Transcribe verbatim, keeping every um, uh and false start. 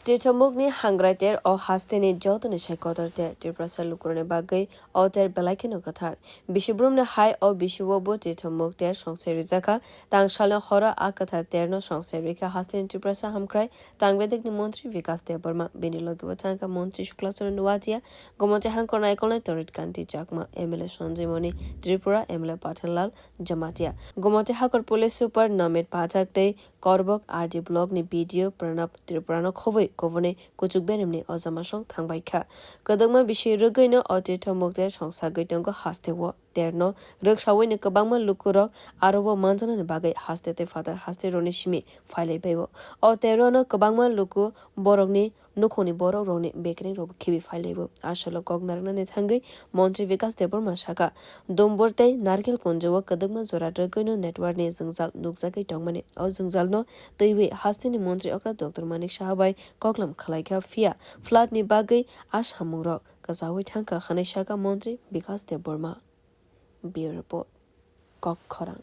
Tithomukni hangrai ter o hasteni jotoni sai kotor ter, Tiprasa lukurokni bagwi o ter belai kheno kwthar. Bisibrumni hai o bisiwo bo Tithomuk ter songsai rijakha. Tangsalni horo a kwthar terno songsai rikha hasteni Tiprasa hamkrai tangbedekni montri Vikas Debbarma. Bini logibo thangkha montri Shukla Charan Noatia, Gomoti hangkor naikolnai Torit Kanti Chakma, M L A Sanjay Moni Tripura, M L A Pathanlal Jamatia, Gomoti hakor police super Namit Pathak tei Korbok R D block ni B D O Pranab Tripura no khobwi kubuni kuchuk beremni ojamasong thangbai kha. Kwdwkma bisi rwgwi no o Tithomuk ter songsagwi tongo hasteo. Terno rwksaui ni kwbangma lukurok aro bo manjanani bagwi haste tei phatar haste roni simi phailai bai o. O terno kwbangma luku borokni nukhungni borok rokni bekereng rok khibi phailai bo. Asalo kok narwknani thangwi montri Vikas Debbarma saka, Dumbur tei Narkel Kunjao kwdwkma jora rwgwino network ni jwngjal nukjagwi tongmani. O jwngjalno twiwi hasteni montri okra Doctor Manik Saha bai koklam khwlaikha, phiya flood ni bagwi a samungrok kwchaui thangkha hwnwi saka montri Vikas Debbarma. Bureau Report, Kok Khorang.